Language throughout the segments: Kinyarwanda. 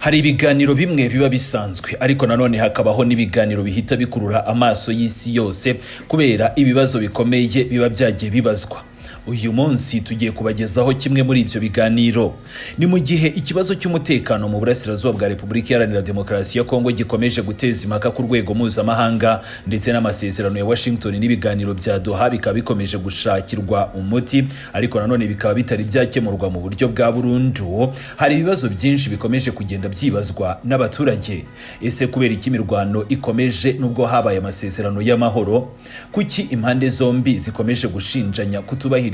Hari ibiganiro bimwe biba bisanzwe, ariko nanone hakabaho n'ibiganiro bihita bikurura amaso y'isi yose kubera ibibazo bikomeye biba byagiye bibazwa. Uyu munsi tugiye kubagezaho kimwe muri ibyo biganiro. Ni mu gihe ikibazo cy'umutekano mu burasirazuba bwa Repubulika Iharanira Demokarasi ya Kongo gikomeje guteza impaka ku rwego mpuzamahanga, ndetse n'amasezerano ya Washington n'ibiganiro bya Doha bikaba bikomeje gushakirwa umuti, ariko nanone bikaba bitari byakemurwa mu buryo bwa burundu. Hari ibibazo byinshi bikomeje kugenda byibazwa n'abaturage. Ese kubera iki imirwano ikomeje nubwo habaye amasezerano y'amahoro? Kuki impande zombi zikomeje gushinjanya kutubahiriza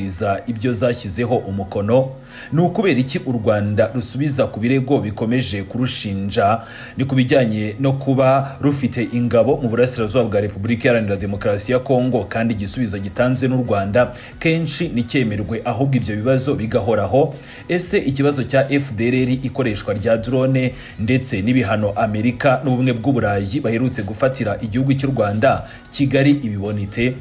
ibyo zashyizeho umukono? Ni ukubera iki u Rwanda rusubiza ku birego bikomeje kurushinja ni ku bijyanye no kuba rufite ingabo mu burasirazuba bwa Repubulika Iharanira Demokarasi ya Kongo, kandi igisubizo gitanzwe n'u Rwanda kenshi nticyemerwe, ahubwo ibyo bibazo bigahoraho? Ese ikibazo cya FDLR, ikoreshwa rya drone, ndetse n'ibihano Amerika n'Ubumwe bw'Uburayi baherutse gufatira igihugu cy'u Rwanda, Kigali ibibona ite?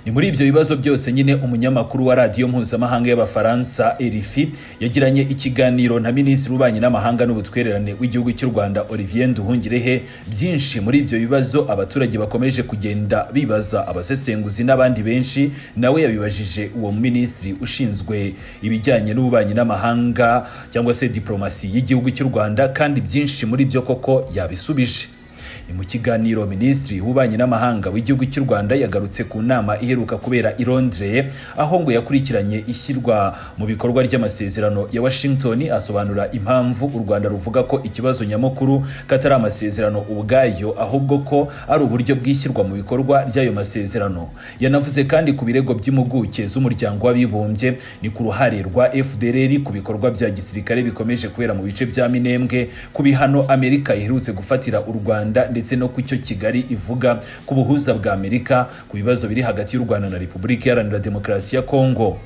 Ni muri ibyo bibazo byose nyine umunyamakuru wa Radiyo Mpuzamahanga y'Abafaransa RFI yagiranye ikiganiro na Minisitiri w'Ububanyi n'Amahanga n'Ubutwererane w'igihugu cy'u Rwanda, Olivier Nduhungirehe. Byinshi muri ibyo bibazo abaturage bakomeje kugenda bibaza, abasesenguzi n'abandi benshi, nawe yabibajije uwo minisitiri ushinzwe ibijyanye n'ububanyi n'amahanga cyangwa se diplomasi y'igihugu cy'u Rwanda, kandi byinshi muri byo koko yabisubije. Ni mu kiganiro Minisitiri w'Ububanyi n'Amahanga w'igihugu cy'u Rwanda yagarutse ku nama iheruka kubera i Londres, aho ngo yakurikiranye ishyirwa mu bikorwa ry'amasezerano ya Washington, asobanura impamvu u Rwanda ruvuga ko ikibazo nyamukuru katari amasezerano ubwayo, ahubwo ko ari uburyo bw'ishyirwa mu bikorwa ry'ayo masezerano. Yanavuze kandi ku birego by'impuguke z'Umuryango w'Abibumbye, ni ku ruhare rwa FDLR ku bikorwa bya gisirikare bikomeje kubera mu bice bya Minembwe, ku bihano Amerika iherutse gufatira u Rwanda, ndetse no ku cyo Kigali ivuga ku buhuza bwa Amerika ku bibazo biri hagati y'u Rwanda na Repubulika Iharanira Demokarasi ya Kongo.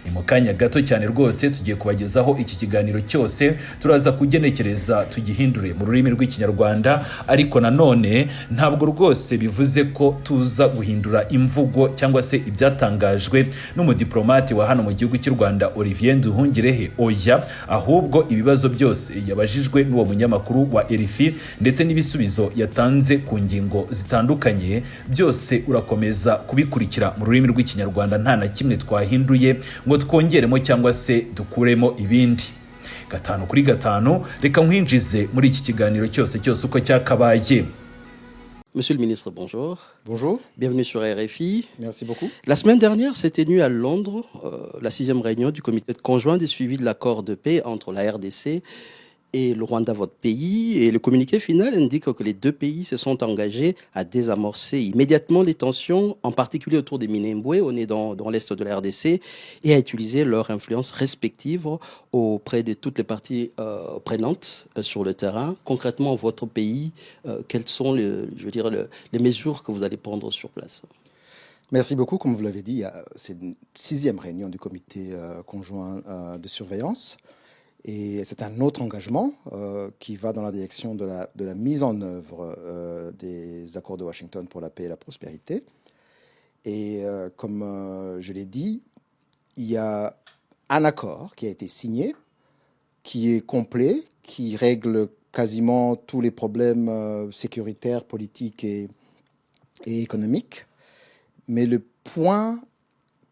Ni mu kanya gato cyane rwose tugiye kubagezaho iki kiganiro cyose. Turaza kugenekereza tugihindure mu rurimi rw'Ikinyarwanda, ariko nanone ntabwo rwose bivuze ko tuza guhindura imvugo cyangwa se ibyatangajwe n'umudiplomate wa hano mu gihugu cy'u Rwanda, Olivier Nduhungirehe. Oya, ahubwo ibibazo byose yabajijwe n'uwo munyamakuru wa RFI ndetse n'ibisubizo yatanze ku ngingo zitandukanye, byose urakomeza kubikurikira mu rurimi rw'Ikinyarwanda, nta na kimwe twahinduye ngo twongeremo cyangwa se dukuremo ibindi. Gatanu kuri gatanu, reka nkwinjize muri iki kiganiro cyose cyose uko cyakabaye. Monsieur le ministre, bonjour. Bonjour. Bienvenue sur RFI. Merci beaucoup. La semaine dernière s'est tenue à Londres la sixième réunion du comité conjoint de suivi de l'accord de paix entre la RDC et le Rwanda, votre pays. Et le communiqué final indique que les deux pays se sont engagés à désamorcer immédiatement les tensions, en particulier autour des Minembwe, on est dans l'est de la RDC, et à utiliser leur influence respective auprès de toutes les parties prenantes sur le terrain. Concrètement, votre pays, quelles sont je veux dire, les mesures que vous allez prendre sur place? Merci beaucoup. Comme vous l'avez dit, c'est une sixième réunion du comité conjoint de surveillance. Et c'est un autre engagement qui va dans la direction de la mise en œuvre des accords de Washington pour la paix et la prospérité. Et comme je l'ai dit, il y a un accord qui a été signé, qui est complet, qui règle quasiment tous les problèmes sécuritaires, politiques et économiques. Mais le point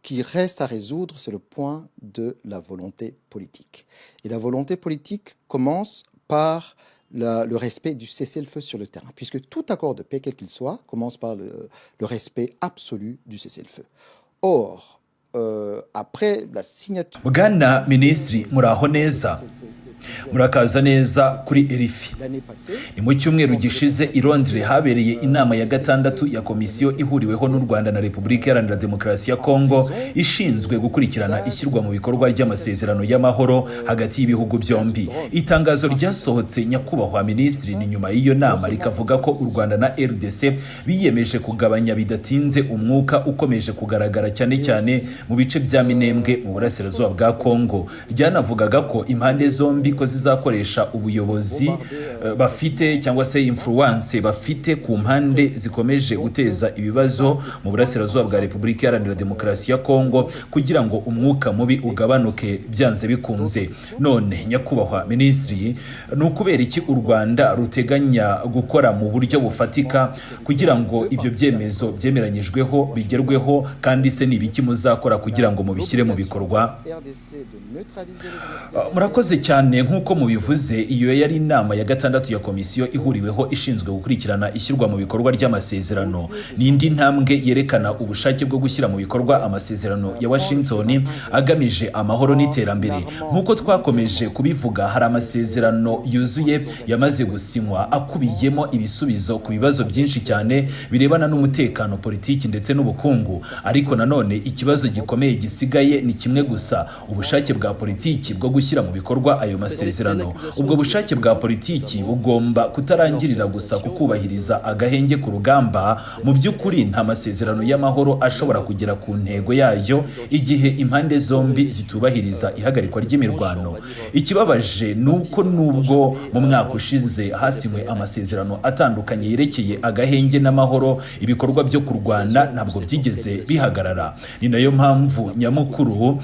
qui reste à résoudre, c'est le point de la volonté politique. Et la volonté politique commence par le respect du cessez-le-feu sur le terrain, puisque tout accord de paix, quel qu'il soit, commence par le respect absolu du cessez-le-feu. Or, après la signature. Bwana Minisitiri, muraho neza, murakaza neza kuri RFI. Ni mu cyumweru gishize i Londres habereye inama ya gatandatu ya komisiyo ihuriweho n'u Rwanda na Repubulika Iharanira Demokarasi ya Kongo ishinzwe gukurikirana ishyirwa mu bikorwa ry'amasezerano y'amahoro hagati y'ibihugu byombi. Itangazo ryasohotse, nyakubahwa Minisitiri, ni nyuma y'iyo nama, rikavuga ko u Rwanda na RDC biyemeje kugabanya bidatinze umwuka ukomeje kugaragara cyane cyane mu bice bya Minembwe mu burasirazuba bwa Kongo. Ryanavugaga ko impande zombi ko zizakoresha ubuyobozi bafite cyangwa se influence bafite ku mpande zikomeje guteza ibibazo mu burasirazuba bwa Repubulika Iharanira Demokarasi ya Kongo kugira ngo umwuka mubi ugabanuke byanze bikunze. None nyakubahwa minisitiri, ni ukubera iki u Rwanda ruteganya gukora mu buryo bufatika kugira ngo ibyo byemezo byemeranyijweho bigerweho, kandi se ni ibiki muzakora kugira ngo mubishyire mu bikorwa? RDC de neutraliser le génocidaire. Murakoze cyane. Nk'uko mubivuze, iyo yari inama ya gatandatu ya komisiyo ihuriweho ishinzwe gukurikirana ishyirwa mu bikorwa ry'amasezerano. Ni indi ntambwe yerekana ubushake bwo gushyira mu bikorwa amasezerano ya Washington agamije amahoro n'iterambere. Nk'uko twakomeje kubivuga, hari amasezerano yuzuye yamaze gusinywa akubiyemo ibisubizo ku bibazo byinshi cyane birebana n'umutekano, politiki ndetse n'ubukungu. Ariko nanone ikibazo gikomeye gisigaye ni kimwe gusa: ubushake bwa politiki bwo gushyira mu bikorwa ayo masezerano. Ubwo bushake bwa politiki bugomba kutarangirira gusa ku kubahiriza agahenge ku rugamba. Mu by'ukuri, nta masezerano y'amahoro ashobora kugera ku ntego yayo igihe impande zombi zitubahiriza ihagarikwa ry'imirwano. Ikibabaje ni uko nubwo mu mwaka ushize hasinywe amasezerano atandukanye yerekeye agahenge n'amahoro, ibikorwa byo kurwana ntabwo byigeze bihagarara. Ni nayo mpamvu nyamukuru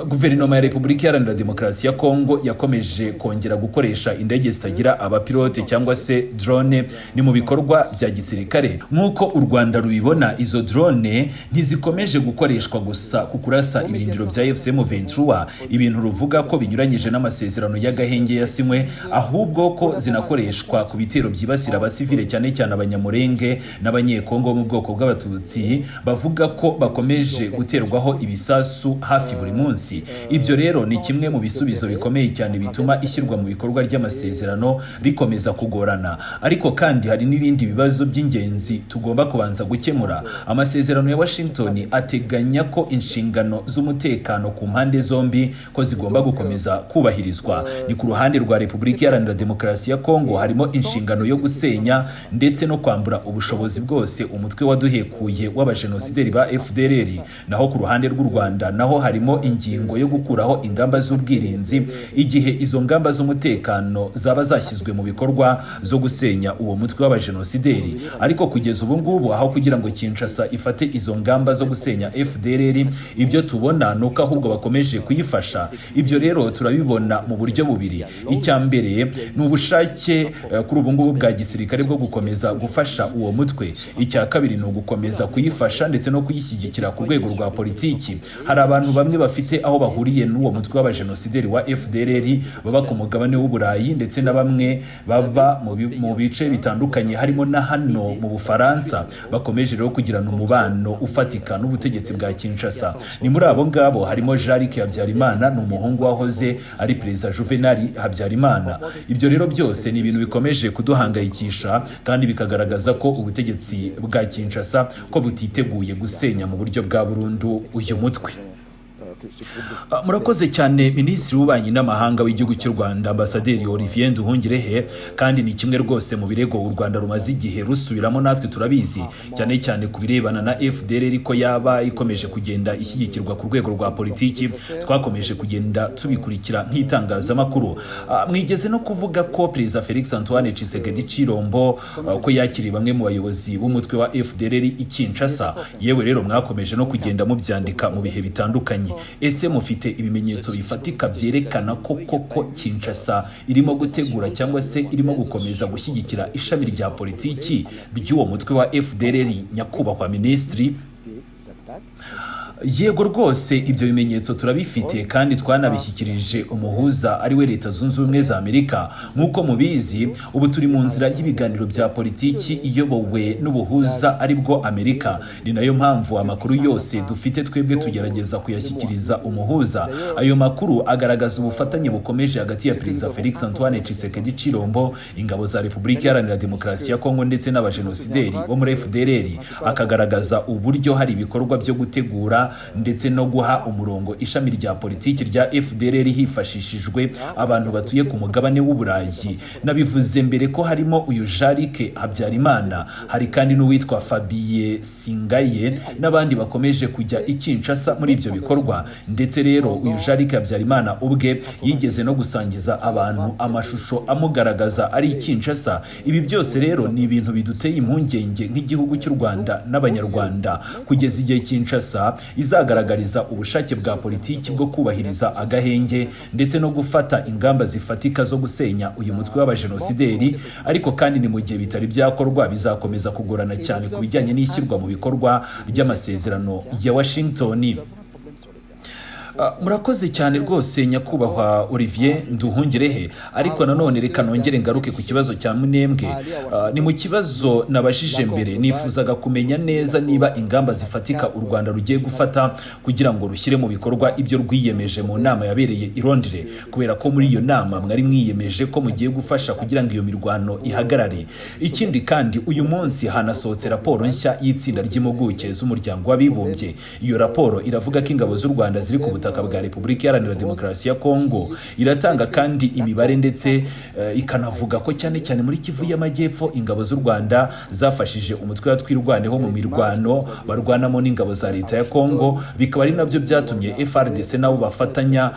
guverinoma ya Repubulika Iharanira Demokarasi ya Kongo yakomeje kongera gukoresha indege zitagira abapilote cyangwa se drone, ni mu bikorwa bya gisirikare. Nk'uko u Rwanda rubibona, izo drone ntizikomeje gukoreshwa gusa ku kurasa ibirindiro bya AFC M23, ibintu ruvuga ko binyuranyije n'amasezerano y'agahenge yasinywe, ahubwo ko zinakoreshwa ku bitero byibasira abasivile, cyane cyane Abanyamurenge n'Abanyekongo bo mu bwoko bw'Abatutsi, bavuga ko bakomeje guterwaho ibisasu hafi buri munsi. Ibyo rero ni kimwe mu bisubizo bikomeye cyane bituma ishyirwa mu bikorwa ry'amasezerano rikomeza kugorana. Ariko kandi hari n'ibindi bibazo by'ingenzi tugomba kubanza gukemura. Amasezerano ya Washington ateganya ko inshingano z'umutekano ku mpande zombi ko zigomba gukomeza kubahirizwa. Ni ku ruhande rwa Repubulika Iharanira Demokarasi ya Kongo harimo inshingano yo gusenya ndetse no kwambura ubushobozi bwose umutwe waduhekuye w'abajenosideri ba FDLR, naho ku ruhande rw'u Rwanda naho harimo ingingo yo gukuraho ingamba z'ubwirinzi igihe izo ngamba z'umutekano zaba zashyizwe mu bikorwa zo gusenya uwo mutwe w'abajenosideri. Ariko kugeza ubu ngubu, aho kugira ngo Kinshasa ifate izo ngamba zo gusenya FDLR, ibyo tubona ni uko ahubwo bakomeje kuyifasha. Ibyo rero turabibona mu buryo bubiri: icya mbere ni ubushake kuri ubu ngubu bwa gisirikare bwo gukomeza gufasha uwo mutwe, icya kabiri ni ugukomeza kuyifasha ndetse no kuyishyigikira ku rwego rwa politiki. Hari abantu bamwe bafite aho bahuriye n'uwo mutwe w'abajenosideri wa FDLR baba ku mugabane w'Uburayi, ndetse na bamwe baba mu bice bitandukanye harimo na hano mu Bufaransa, bakomeje rero kugirana umubano ufatika n'ubutegetsi bwa Kinshasa. Ni muri abo ngabo harimo Jean-Luc Habyarimana, ni umuhungu wahoze ari Perezida Juvenal Habyarimana. Ibyo rero byose ni ibintu bikomeje kuduhangayikisha kandi bikagaragaza ko ubutegetsi bwa Kinshasa ko butiteguye gusenya mu buryo bwa burundu uyu mutwe. Murakoze cyane, Minisitiri w'Ububanyi n'Amahanga w'igihugu cy'u Rwanda, Ambasaderi Olivier Nduhungirehe. Kandi ni kimwe rwose mu birego u Rwanda rumaze igihe rusubiramo, natwe turabizi, cyane cyane ku birebana na FDLR, ko yaba ikomeje kugenda ishyigikirwa ku rwego rwa politiki. Twakomeje kugenda tubikurikira nk'itangazamakuru. Mwigeze no kuvuga ko Perezida Felix Antoine Tshisekedi Chilombo ko yakiriye bamwe mu bayobozi b'umutwe wa FDLR i Kinshasa. Yewe rero mwakomeje no kugenda mubyandika mu bihe bitandukanye. Ese mufite ibimenyetso bifatika byerekana ko koko Kinshasa irimo gutegura cyangwa se irimo gukomeza gushyigikira ishami rya politiki ry'uwo mutwe wa FDLR, nyakubahwa minisitiri? Des attaques. Yego rwose, ibyo bimenyetso turabifite kandi twanabishyikirije umuhuza, ari we Leta Zunze Ubumwe za Amerika. Nk'uko mubizi, ubu turi mu nzira y'ibiganiro bya politiki iyobowe n'ubuhuza, ari bwo Amerika. Ni nayo mpamvu amakuru yose dufite twebwe tugerageza kuyashyikiriza umuhuza. Ayo makuru agaragaza ubufatanye bukomeje hagati ya Perezida Felix Antoine Tshisekedi Chilombo, ingabo za Repubulika Iharanira Demokarasi ya Kongo ndetse n'abajenosideri bo muri FDLR, akagaragaza uburyo hari ibikorwa byo gutegura gutegura ndetse no guha umurongo ishami rya politiki rya FDLR hifashishijwe abantu batuye ku mugabane w'Uburayi. Nabivuze mbere ko harimo uyu Jarike Habyarimana, hari kandi n'uwitwa Fabien Singaye n'abandi bakomeje kujya i Kinshasa muri ibyo bikorwa. Ndetse rero uyu Jarike Habyarimana ubwe yigeze no gusangiza abantu amashusho amugaragaza ari i Kinshasa. Ibi byose rero ni ibintu biduteye impungenge nk'igihugu cy'u Rwanda n'Abanyarwanda, kugeza igihe Kinshasa izagaragariza ubushake bwa politiki bwo kubahiriza agahenge ndetse no gufata ingamba zifatika zo gusenya uyu mutwe w'abajenosideri. Ariko kandi ni mu gihe bitari byakorwa, bizakomeza kugorana cyane ku bijyanye n'ishyirwa mu bikorwa ry'amasezerano ya Washington. Murakoze cyane rwose, nyakubahwa Olivier Nduhungirehe. Ariko nanone reka nongere ngaruke ku kibazo cya Minembwe. Ni mu kibazo nabajije mbere, nifuzaga kumenya neza niba ingamba zifatika u Rwanda rugiye gufata kugira ngo rushyire mu bikorwa ibyo rwiyemeje mu nama yabereye i Londres, kubera ko muri iyo nama mwari mwiyemeje ko mugiye gufasha kugira ngo iyo mirwano ihagarare. Ikindi kandi, uyu munsi hanasohotse raporo nshya y'itsinda ry'impuguke z'Umuryango w'Abibumbye. Iyo raporo iravuga ko ingabo z'u Rwanda ziri ku butaka bwa Repubulika Iharanira Demokarasi ya Kongo. Iratanga kandi imibare ndetse ikanavuga ko cyane cyane muri Kivu y'Amajyepfo ingabo z'u Rwanda zafashije umutwe wa Twirwaneho mu mirwano barwanamo n'ingabo za leta ya Kongo, bikaba ari nabyo byatumye FARDC nabo bafatanya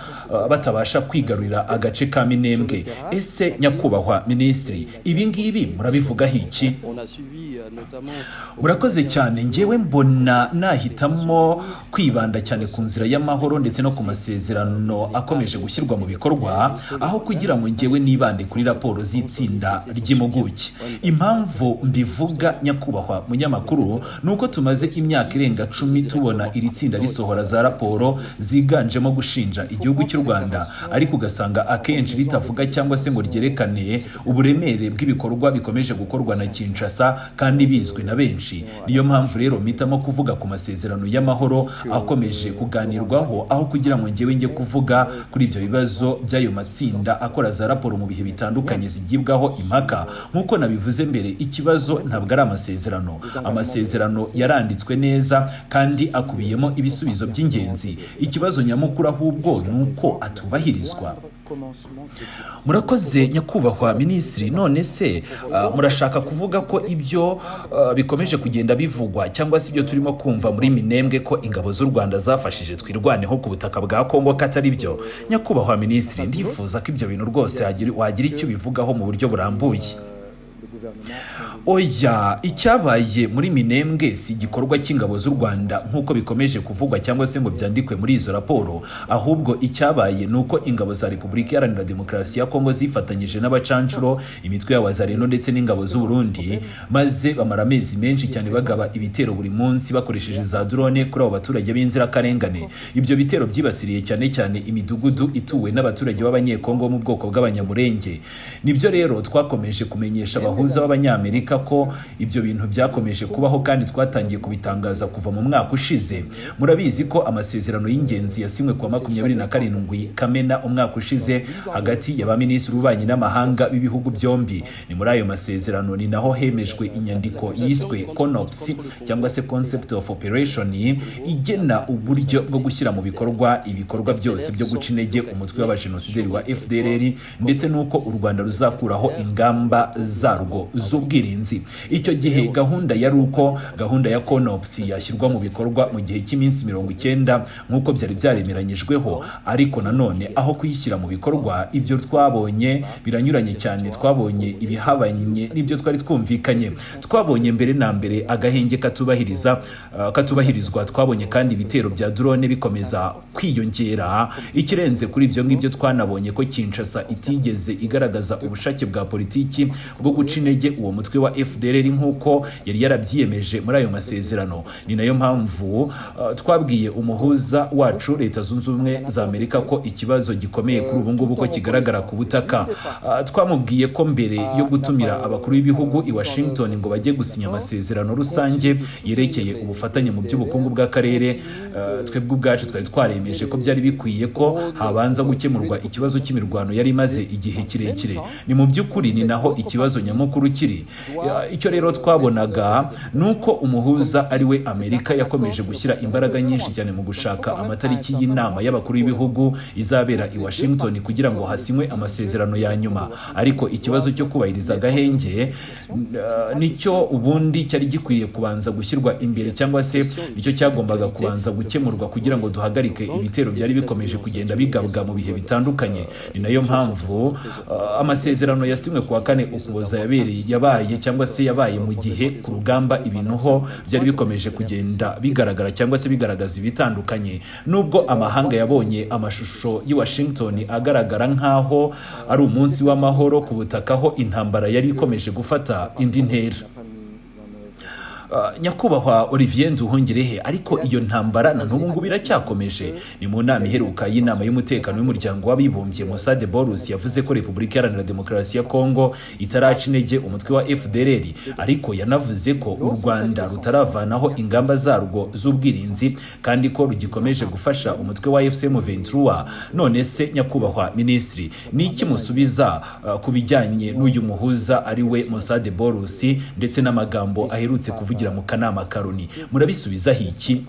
batabasha kwigarurira agace ka Minembwe. Ese nyakubahwa minisitiri, ibi ngibi murabivugaho iki? On a suivi notamment Murakoze cyane. Ngewe mbona nahitamo kwibanda cyane ku nzira y'amahoro ndetse no ku masezerano akomeje gushyirwa mu bikorwa, aho kugira ngo ngewe nibande kuri raporo z'itsinda ry'impuguke. Impamvu mbivuga, nyakubahwa munyamakuru, ni uko tumaze imyaka irenga 10 tubona iri tsinda risohora za raporo ziganjemo gushinja igihugu cy'u Rwanda, ariko ugasanga akenshi ritavuga cyangwa se ngo ryerekane uburemere bw'ibikorwa bikomeje gukorwa na Kinshasa kandi bizwi na benshi. Niyo mpamvu rero mpitamo kuvuga ku masezerano y'amahoro akomeje kuganirwaho, aho kugira ngo ngewe njye kuvuga kuri ibyo bibazo by'ayo matsinda akora za raporo mu bihe bitandukanye zigibwaho impaka. Nk'uko nabivuze mbere, ikibazo ntabwo ari amasezerano. Amasezerano yaranditswe neza kandi akubiyemo ibisubizo by'ingenzi. Ikibazo nyamukuru ahubwo ni uko atubahirizwa. Murakoze, nyakubahwa minisitiri. None se murashaka kuvuga ko ibyo bikomeje kugenda bivugwa cyangwa se ibyo turimo kumva muri Minembwe ko ingabo z'u Rwanda zafashije Twirwaneho ku butaka bwa Kongo ko atari byo? Nyakubahwa minisitiri, ndifuza ko ibyo bintu rwose wagira icyo ubivugaho mu buryo burambuye. Oya, icyabaye muri Minembwe si igikorwa cy'ingabo z'u Rwanda nk'uko bikomeje kuvugwa cyangwa se ngo byandikwe muri izo raporo. Ahubwo icyabaye ni uko ingabo za Repubulika Iharanira Demokarasi ya Kongo zifatanyije n'abacancuro, imitwe y'Abazareno ndetse n'ingabo z'u Burundi, maze bamara amezi menshi cyane bagaba ibitero buri munsi bakoresheje za drone kuri abo baturage b'inzirakarengane. Ibyo bitero byibasiriye cyane cyane imidugudu ituwe n'abaturage b'Abanyekongo bo mu bwoko bw'Abanyamurenge. Nibyo rero twakomeje kumenyesha abahuza b'Abanyamerika ko ibyo bintu byakomeje kubaho, kandi twatangiye kubitangaza kuva mu mwaka ushize. Murabizi ko amasezerano y'ingenzi yasinywe kuwa 27 Kamena umwaka ushize hagati ya ba minisitiri b'ububanyi n'amahanga b'ibihugu byombi. Ni muri ayo masezerano ni naho hemejwe inyandiko yiswe CONOPS cyangwa se Concept of Operation, igena uburyo bwo gushyira mu bikorwa ibikorwa byose byo guca intege umutwe w'abajenosideri wa FDLR, ndetse n'uko u Rwanda ruzakuraho ingamba zarwo z'ubwirinzi. Icyo gihe gahunda yari uko gahunda ya CONOPS yashyirwa mu bikorwa mu gihe cy'iminsi 90 nk'uko byari byaremeranyijweho. Ariko nanone aho kuyishyira mu bikorwa, ibyo twabonye biranyuranye cyane. Twabonye ibihabanye n'ibyo twari twumvikanye. Twabonye mbere na mbere agahenge katubahirizwa. Twabonye kandi ibitero bya drone bikomeza kwiyongera. Ikirenze kuri ibyo ngibyo, twanabonye ko Kinshasa itigeze igaragaza ubushake bwa politiki bwo guca intege uwo mutwe wa FDLR nk'uko yari yarabyiyemeje muri ayo masezerano. Ni nayo mpamvu twabwiye umuhuza wacu, Leta Zunze Ubumwe za Amerika, ko ikibazo gikomeye kuri ubu ngubu ko kigaragara ku butaka. Twamubwiye ko mbere yo gutumira abakuru b'ibihugu i Washington ngo bajye gusinya amasezerano rusange yerekeye ubufatanye mu by'ubukungu bw'akarere, twebwe ubwacu twari twaremeje ko byari bikwiye ko habanza gukemurwa ikibazo cy'imirwano yari imaze igihe kirekire. Ni mu by'ukuri ni naho ikibazo nyamukuru. nyamukuru kiri. Icyo rero twabonaga ni uko umuhuza ari we Amerika yakomeje gushyira imbaraga nyinshi cyane mu gushaka amatariki y'inama y'abakuru b'ibihugu izabera i Washington kugira ngo hasinywe amasezerano ya nyuma. Ariko ikibazo cyo kubahiriza agahenge nicyo ubundi cyari gikwiriye kubanza gushyirwa imbere, cyangwa se nicyo cyagombaga kubanza gukemurwa kugira ngo duhagarike ibitero byari bikomeje kugenda bigabwa mu bihe bitandukanye. Ni nayo mpamvu amasezerano yasinywe kuwa 4 Ukuboza yabereye, yabaye cyangwa se yabaye mu gihe ku rugamba ibintu ho byari bikomeje kugenda bigaragara cyangwa se bigaragaza ibitandukanye. Nubwo amahanga yabonye amashusho y'i Washington agaragara nk'aho ari umunsi w'amahoro, ku butaka ho intambara yari ikomeje gufata indi ntera. Nyakubahwa Olivier Nduhungirehe, ariko iyo ntambara na n'ubu ngubu iracyakomeje. Ni mu nama iheruka y'inama y'umutekano y'Umuryango w'Abibumbye, Massad Boulos yavuze ko Repubulika Iharanira Demokarasi ya Kongo itaraca intege umutwe wa FDLR, ariko yanavuze ko u Rwanda rutaravanaho ingamba zarwo z'ubwirinzi kandi ko rugikomeje gufasha umutwe wa AFC M23. None se nyakubahwa minisitiri, ni iki musubiza ku bijyanye n'uyu muhuza ari we Massad Boulos ndetse n'amagambo aherutse kuvugira mu kanama ka Loni? Murabisubizaho iki?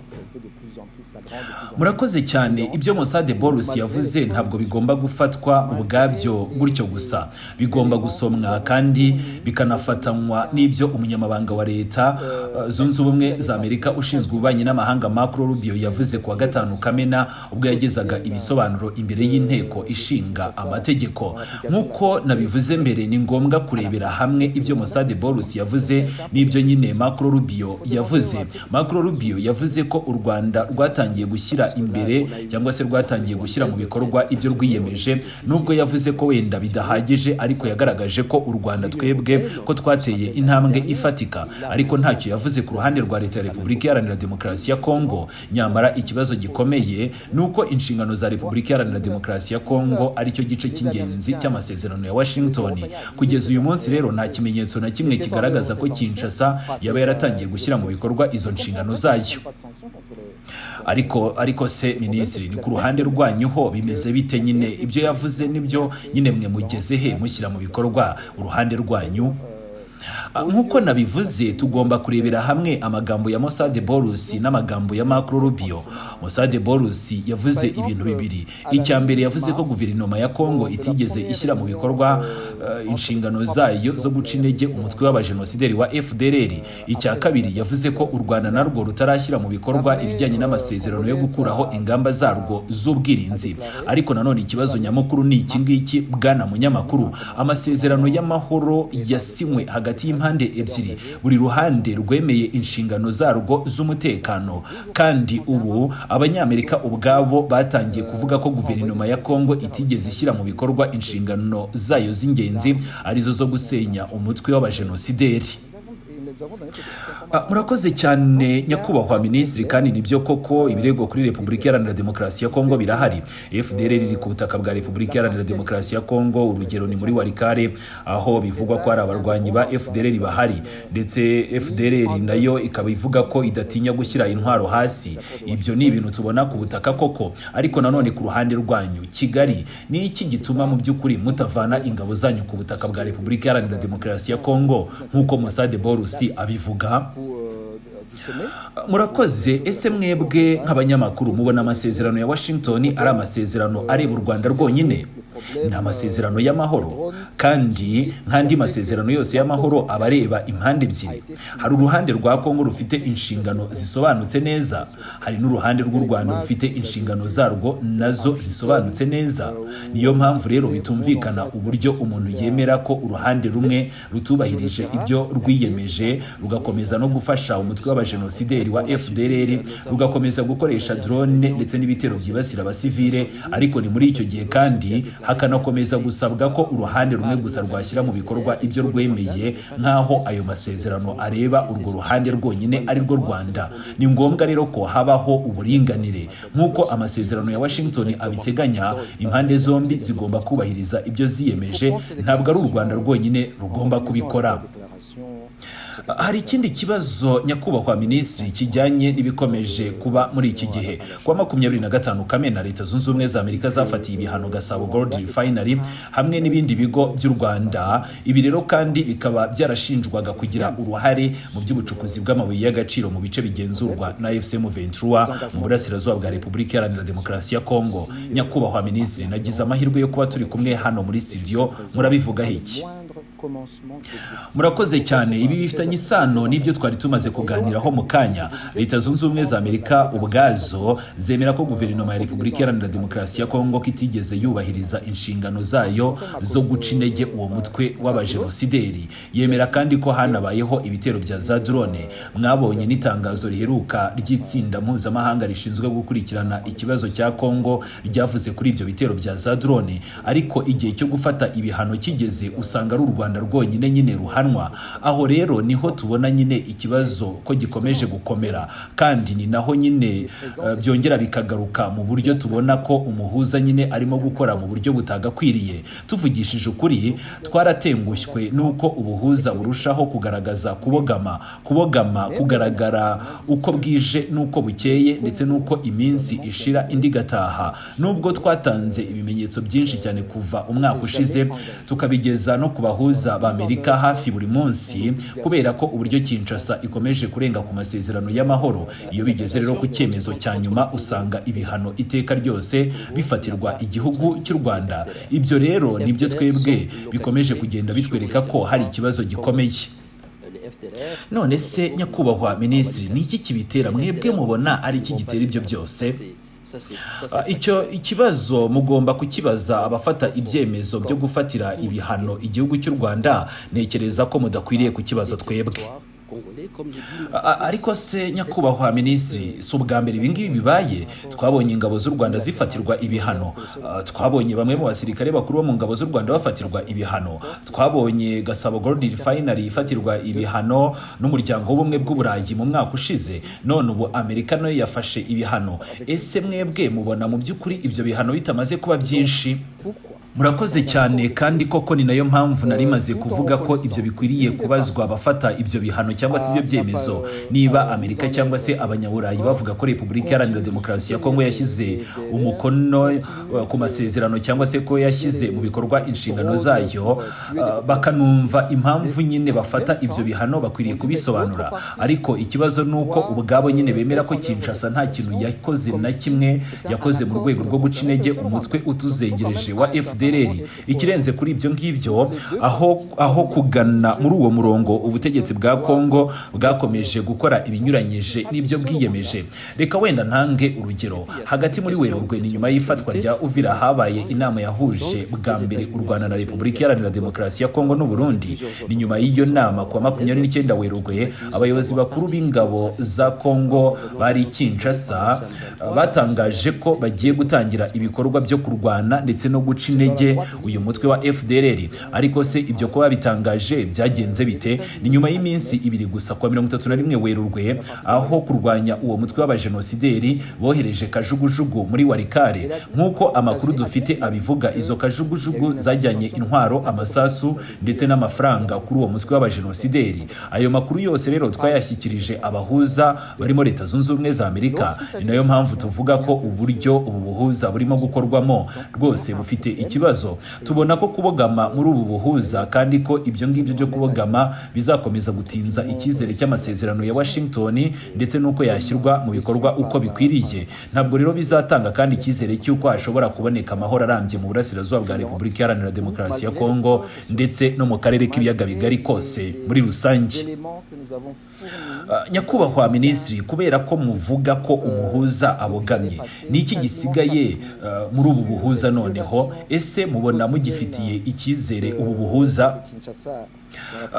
Murakoze cyane. Ibyo Massad Boulos yavuze ntabwo bigomba gufatwa ubwabyo gutyo gusa, bigomba gusomwa kandi bikanafatanywa n'ibyo umunyamabanga wa Leta Zunze Ubumwe za Amerika ushinzwe ububanyi n'amahanga Marco Rubio yavuze kuwa 5 Kamena, ubwo yagezaga ibisobanuro imbere y'Inteko Ishinga Amategeko. Nk'uko nabivuze mbere, ni ngombwa kurebera hamwe ibyo Massad Boulos yavuze n'ibyo nyine Marco Rubio yavuze. Marco Rubio yavuze ko u Rwanda rwatangiye gushyira imbere cyangwa se rwatangiye gushyira mu bikorwa ibyo rwiyemeje, nubwo yavuze ko wenda bidahagije, ariko yagaragaje ko u Rwanda twebwe ko twateye intambwe ifatika, ariko ntacyo yavuze ku ruhande rwa Leta ya Repubulika Iharanira Demokarasi ya Kongo. Nyamara ikibazo gikomeye ni uko inshingano za Repubulika Iharanira Demokarasi ya Kongo aricyo gice cy'ingenzi cy'amasezerano ya Washington. Kugeza uyu munsi rero nta kimenyetso na kimwe kigaragaza ko Kinshasa yaba yaratangiye gushyira mu bikorwa izo nshingano zayo. Ariko se minisitiri, ni ku ruhande rwanyu ho bimeze bite nyine? Ibyo yavuze nibyo nyine, mwe mugeze he mushyira mu bikorwa uruhande rwanyu? Nk'uko nabivuze, tugomba kurebera hamwe amagambo ya Massad Boulos n'amagambo ya Marco Rubio. Massad Boulos yavuze ibintu bibiri. Icya mbere, yavuze ko guverinoma ya Kongo itigeze ishyira mu bikorwa inshingano zayo zo guca intege umutwe w'abajenosideri wa FDLR. Icya kabiri, yavuze ko u Rwanda narwo rutarashyira mu bikorwa ibijyanye n'amasezerano yo gukuraho ingamba zarwo z'ubwirinzi. Ariko nanone ikibazo nyamukuru ni iki ngiki, bwana munyamakuru: amasezerano y'amahoro yasinywe hagati y'impande ebyiri, buri ruhande rwemeye inshingano zarwo z'umutekano. Kandi ubu Abanyamerika ubwabo batangiye kuvuga ko guverinoma ya Kongo itigeze ishyira mu bikorwa inshingano zayo z'ingenzi, arizo zo gusenya umutwe w'abajenosideri. Murakoze cyane nyakubahwa minisitiri, kandi nibyo koko ibirego kuri Repubulika Iharanira Demokarasi ya Kongo birahari. FDLR iri ku butaka bwa Repubulika Iharanira Demokarasi ya Kongo. Urugero ni muri Walikale, aho bivugwa ko hari abarwanyi ba FDLR bahari, ndetse FDLR nayo ikaba ivuga ko idatinya gushyira intwaro hasi. Ibyo ni ibintu tubona ku butaka koko. Ariko nanone ku ruhande rwanyu Kigali, ni iki gituma mu by'ukuri mutavana ingabo zanyu ku butaka bwa Repubulika Iharanira Demokarasi ya Kongo nk'uko Massad Boulos abivuga? Murakoze. Ese mwebwe nk'abanyamakuru mubona amasezerano ya Washington ari amasezerano areba u Rwanda rwonyine? Ni amasezerano y'amahoro, kandi nk'andi masezerano yose y'amahoro aba areba impande ebyiri. Hari uruhande rwa Kongo rufite inshingano zisobanutse neza, hari n'uruhande rw'u Rwanda rufite inshingano zarwo nazo zisobanutse neza. Niyo mpamvu rero bitumvikana uburyo umuntu yemera ko uruhande rumwe rutubahirije ibyo rwiyemeje, rugakomeza no gufasha umutwe w'abajenosideri wa FDLR, rugakomeza gukoresha drone ndetse n'ibitero byibasira abasivile, ariko ni muri icyo gihe kandi hakanakomeza gusabwa ko uruhande rumwe gusa rwashyira mu bikorwa ibyo rwemeye, nk'aho ayo masezerano areba urwo ruhande rwonyine, ari rwo Rwanda. Ni ngombwa rero ko habaho uburinganire nk'uko amasezerano ya Washington abiteganya. Impande zombi zigomba kubahiriza ibyo ziyemeje, ntabwo ari u Rwanda rwonyine rugomba kubikora. Hari ikindi kibazo, nyakubahwa minisitiri, kijyanye n'ibikomeje kuba muri iki gihe. Kuwa 25 Kamena, Leta Zunze Ubumwe za Amerika zafatiye ibihano Gasabo Gold Refinery hamwe n'ibindi bigo by'u Rwanda. Ibi rero kandi bikaba byarashinjwaga kugira uruhare mu by'ubucukuzi bw'amabuye y'agaciro mu bice bigenzurwa na AFC M23 mu burasirazuba bwa Repubulika Iharanira Demokarasi ya Kongo. Nyakubahwa minisitiri, nagize amahirwe yo kuba turi kumwe hano muri studio, murabivugaho iki? Murakoze cyane. Ibi bifitanye isano n'ibyo twari tumaze kuganiraho mu kanya. Leta Zunze Ubumwe za Amerika ubwazo zemera ko guverinoma ya Repubulika Iharanira Demokarasi ya Kongo ko itigeze yubahiriza inshingano zayo zo guca intege uwo mutwe w'abajenosideri. Yemera kandi ko hanabayeho ibitero bya za drone. Mwabonye n'itangazo riheruka ry'itsinda mpuzamahanga rishinzwe gukurikirana ikibazo cya Kongo ryavuze kuri ibyo bitero bya za drone. Ariko igihe cyo gufata ibihano kigeze, usanga ari u Rwanda rwonyine nyine ruhanwa. Aho rero niho tubona nyine ikibazo ko gikomeje gukomera, kandi ni naho nyine byongera bikagaruka mu buryo tubona ko umuhuza nyine arimo gukora mu buryo butagakwiriye. Tuvugishije ukuri, twaratengushywe n'uko ubuhuza burushaho kugaragaza kubogama kugaragara uko bwije n'uko bukeye, ndetse n'uko iminsi ishira indi igataha, nubwo twatanze ibimenyetso byinshi cyane kuva umwaka ushize, tukabigeza no ku bahuza b'Amerika hafi buri munsi, kubera ko uburyo Kinshasa ikomeje kurenga ku masezerano y'amahoro. Iyo bigeze rero ku cyemezo cya nyuma, usanga ibihano iteka ryose bifatirwa igihugu cy'u Rwanda. Ibyo rero nibyo twebwe bikomeje kugenda bitwereka ko hari ikibazo gikomeye. None se, nyakubahwa minisitiri, ni iki kibitera? Mwebwe mubona ari iki gitera ibyo byose? Icyo ikibazo mugomba kukibaza abafata ibyemezo byo gufatira ibihano igihugu cy'u Rwanda. Ntekereza ko mudakwiriye kukibaza twebwe. Ariko se, nyakubahwa minisitiri, si ubwa mbere ibingibi bibaye. Twabonye ingabo z'u Rwanda zifatirwa ibihano. Twabonye bamwe mu basirikare bakuru bo mu ngabo z'u Rwanda bafatirwa ibihano. Twabonye Gasabo Gold Refinery ifatirwa ibihano n'Umuryango w'Ubumwe bw'Uburayi mu mwaka ushize. None ubu Amerika nayo yafashe ibihano. Ese mwebwe mubona mu by'ukuri ibyo bihano bitamaze kuba byinshi? Murakoze cyane, kandi koko ni nayo mpamvu nari maze kuvuga ko ibyo bikwiriye kubazwa abafata ibyo bihano cyangwa se ibyo byemezo. Niba Amerika cyangwa se Abanyaburayi bavuga ko Repubulika Iharanira Demokarasi ya Kongo yashyize umukono ku masezerano cyangwa se ko yashyize mu bikorwa inshingano zayo, bakanumva impamvu nyine bafata ibyo bihano, bakwiriye kubisobanura. Ariko ikibazo ni uko ubwabo nyine bemera ko Kinshasa nta kintu yakoze na kimwe yakoze mu rwego rwo guca intege umutwe utuzengereje wa FDLR. Ikirenze kuri ibyo ngibyo, aho kugana muri uwo murongo, ubutegetsi bwa Kongo bwakomeje gukora ibinyuranyije n'ibyo bwiyemeje. Reka wenda ntange urugero. Hagati muri Werurwe, ni nyuma y'ifatwa rya Uvira, habaye inama yahuje bwa mbere u Rwanda na Repubulika Iharanira Demokarasi ya Kongo n'u Burundi. Ni nyuma y'iyo nama, kuwa 29 Werurwe, abayobozi bakuru b'ingabo za Kongo bari i Kinshasa batangaje ko bagiye gutangira ibikorwa byo kurwana ndetse no guca intege uyu mutwe wa FDLR. Ariko se ibyo kuba bitangaje byagenze bite? Ni nyuma y'iminsi 2 gusa, kuwa 31 Werurwe, aho kurwanya uwo mutwe w'abajenosideri, bohereje kajugujugu muri Walikale. Nk'uko amakuru dufite abivuga, izo kajugujugu zajyanye intwaro, amasasu ndetse n'amafaranga kuri uwo mutwe w'abajenosideri. Ayo makuru yose rero twayashyikirije abahuza barimo Leta Zunze Ubumwe za Amerika. Ni nayo mpamvu tuvuga ko uburyo ubu buhuza burimo gukorwamo rwose bufite ikibazo. Tubona ko kubogama muri ubu buhuza, kandi ko ibyo ngibyo byo kubogama bizakomeza gutinza icyizere cy'amasezerano ya Washington ndetse n'uko yashyirwa mu bikorwa uko bikwiriye. Ntabwo rero bizatanga kandi icyizere cy'uko hashobora kuboneka amahoro arambye mu burasirazuba bwa Repubulika Iharanira Demokarasi ya Kongo ndetse no mu karere k'Ibiyaga Bigari kose muri rusange. Nyakubahwa minisitiri, kubera ko muvuga ko umuhuza abogamye, ni iki gisigaye muri ubu buhuza noneho? Ese mubona mugifitiye icyizere ubu buhuza?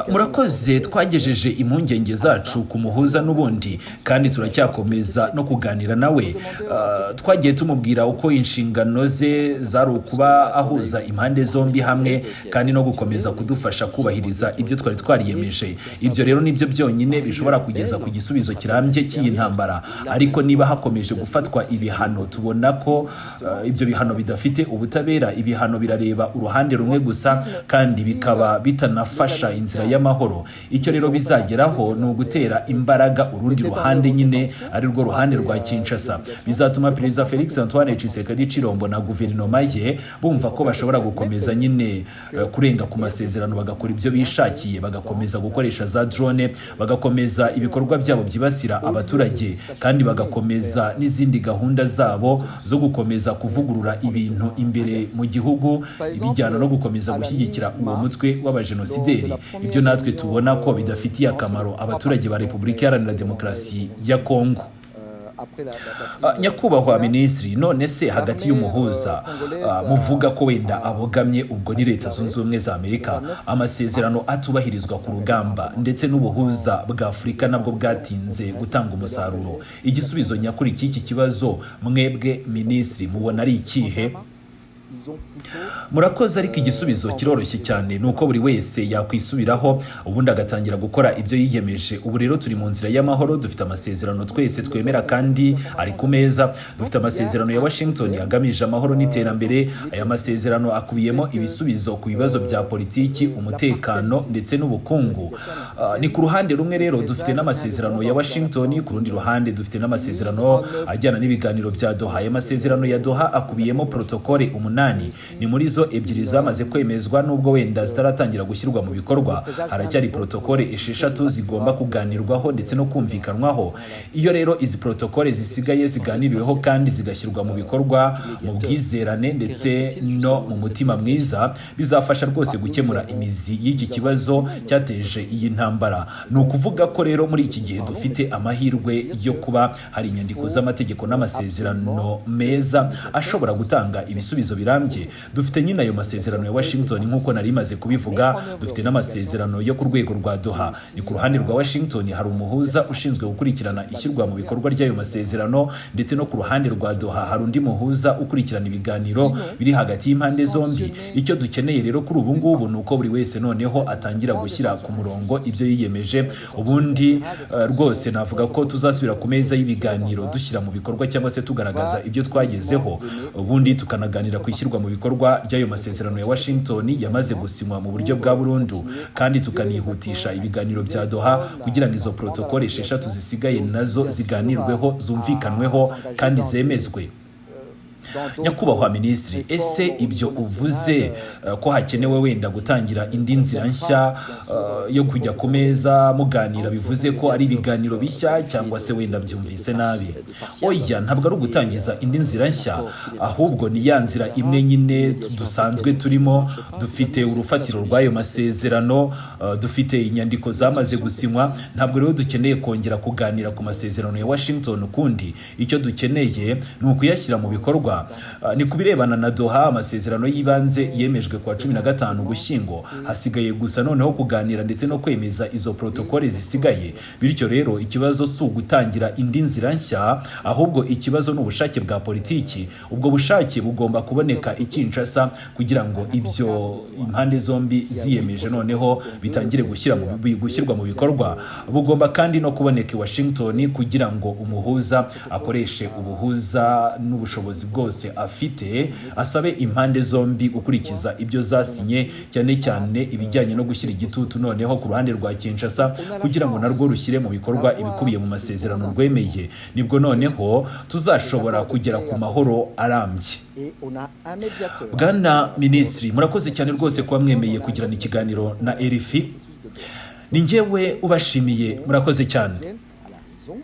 Murakoze. Twagejeje impungenge zacu ku muhuza n'ubundi, kandi turacyakomeza no kuganira nawe. Twagiye tumubwira uko inshingano ze zari ukuba ahuza impande zombi hamwe, kandi no gukomeza kudufasha kubahiriza ibyo twari twariyemeje. Ibyo rero nibyo byonyine bishobora kugeza ku gisubizo kirambye cy'iyi ntambara. Ariko niba hakomeje gufatwa ibihano, tubona ko ibyo bihano bidafite ubutabera. Ibihano birareba uruhande rumwe gusa, kandi bikaba bitanafasha gufasha inzira y'amahoro. Icyo rero bizageraho ni ugutera imbaraga urundi ruhande nyine, ari rwo ruhande rwa Kinshasa. Bizatuma Perezida Felix Antoine Tshisekedi Chilombo na guverinoma ye bumva ko bashobora gukomeza nyine kurenga ku masezerano, bagakora ibyo bishakiye, bagakomeza gukoresha za drone, bagakomeza ibikorwa byabo byibasira abaturage, kandi bagakomeza n'izindi gahunda zabo zo gukomeza kuvugurura ibintu imbere mu gihugu, bijyana no gukomeza gushyigikira uwo mutwe w'abajenosideri. Ibyo natwe tubona ko bidafitiye akamaro abaturage ba Repubulika Iharanira Demokarasi ya Kongo. Nyakubahwa Minisitiri, none se hagati y'umuhuza muvuga ko wenda abogamye, ubwo ni Leta Zunze Ubumwe za Amerika, amasezerano atubahirizwa ku rugamba, ndetse n'ubuhuza bwa Afurika nabwo bwatinze gutanga umusaruro, igisubizo nyakuri cy'iki kibazo mwebwe Minisitiri mubona ari ikihe? Murakoze, ariko igisubizo kiroroshye cyane: ni uko buri wese yakwisubiraho, ubundi agatangira gukora ibyo yiyemeje. Ubu rero turi mu nzira y'amahoro, dufite amasezerano twese twemera kandi ari ku meza. Dufite amasezerano ya Washington agamije amahoro n'iterambere. Aya masezerano akubiyemo ibisubizo ku bibazo bya politiki, umutekano ndetse n'ubukungu. Ni ku ruhande rumwe rero dufite n'amasezerano ya Washington, ku rundi ruhande dufite n'amasezerano ajyana n'ibiganiro bya Doha. Aya masezerano ya Doha akubiyemo protokole umunani. Ni muri zo ebyiri zamaze kwemezwa, nubwo wenda zitaratangira gushyirwa mu bikorwa. Haracyari protokole 6 zigomba kuganirwaho ndetse no kumvikanwaho. Iyo rero izi protokole zisigaye ziganiriweho kandi zigashyirwa mu bikorwa mu bwizerane ndetse no mu mutima mwiza, bizafasha rwose gukemura imizi y'iki kibazo cyateje iyi ntambara. Ni ukuvuga ko rero muri iki gihe dufite amahirwe yo kuba hari inyandiko z'amategeko n'amasezerano meza ashobora gutanga ibisubizo birambye. Dufite nyine ayo masezerano ya Washington nk'uko nari maze kubivuga, dufite n'amasezerano yo ku rwego rwa Doha. Ni ku ruhande rwa Washington hari umuhuza ushinzwe gukurikirana ishyirwa mu bikorwa ry'ayo masezerano, ndetse no ku ruhande rwa Doha hari undi muhuza ukurikirana ibiganiro biri hagati y'impande zombi. Icyo dukeneye rero kuri ubu ngubu ni uko buri wese noneho atangira gushyira ku murongo ibyo yiyemeje. Ubundi rwose navuga ko tuzasubira ku meza y'ibiganiro dushyira mu bikorwa cyangwa se tugaragaza ibyo twagezeho, ubundi tukanaganira ku ishyirwa mu bikorwa ry'ayo masezerano ya Washington yamaze gusinywa mu buryo bwa burundu, kandi tukanihutisha ibiganiro bya Doha kugira ngo izo protokole 6 zisigaye nazo ziganirweho, zumvikanweho kandi zemezwe. Nyakubahwa Minisitiri, ese ibyo uvuze ko hakenewe wenda gutangira indi nzira nshya yo kujya ku meza muganira, bivuze ko ari ibiganiro bishya, cyangwa se wenda byumvise nabi? Oya, ntabwo ari ugutangiza indi nzira nshya, ahubwo ni ya nzira imwe nyine dusanzwe turimo. Dufite urufatiro rw'ayo masezerano, dufite inyandiko zamaze gusinywa. Ntabwo rero dukeneye kongera kuganira ku masezerano ya Washington ukundi. Icyo dukeneye ni ukuyashyira mu bikorwa. Ni ku birebana na Doha, amasezerano y'ibanze yemejwe ku wa 15 Ugushyingo. Hasigaye gusa noneho kuganira ndetse no kwemeza izo protokole zisigaye. Bityo rero ikibazo si ugutangira indi nzira nshya, ahubwo ikibazo ni ubushake bwa politiki. Ubwo bushake bugomba kuboneka i Kinshasa kugira ngo ibyo impande zombi ziyemeje noneho bitangire gushyirwa mu bikorwa. Bugomba kandi no kuboneka i Washington kugira ngo umuhuza akoreshe ubuhuza n'ubushobozi bwose afite, asabe impande zombi gukurikiza ibyo zasinye, cyane cyane ibijyanye no gushyira igitutu noneho ku ruhande rwa Kinshasa kugira ngo narwo rushyire mu bikorwa ibikubiye mu masezerano rwemeye. Nibwo noneho tuzashobora kugera ku mahoro arambye. Et on a un médiateur. Bwana Minisitiri, murakoze cyane rwose kuba mwemeye kugirana ikiganiro na RFI. Ni njyewe ubashimiye, murakoze cyane.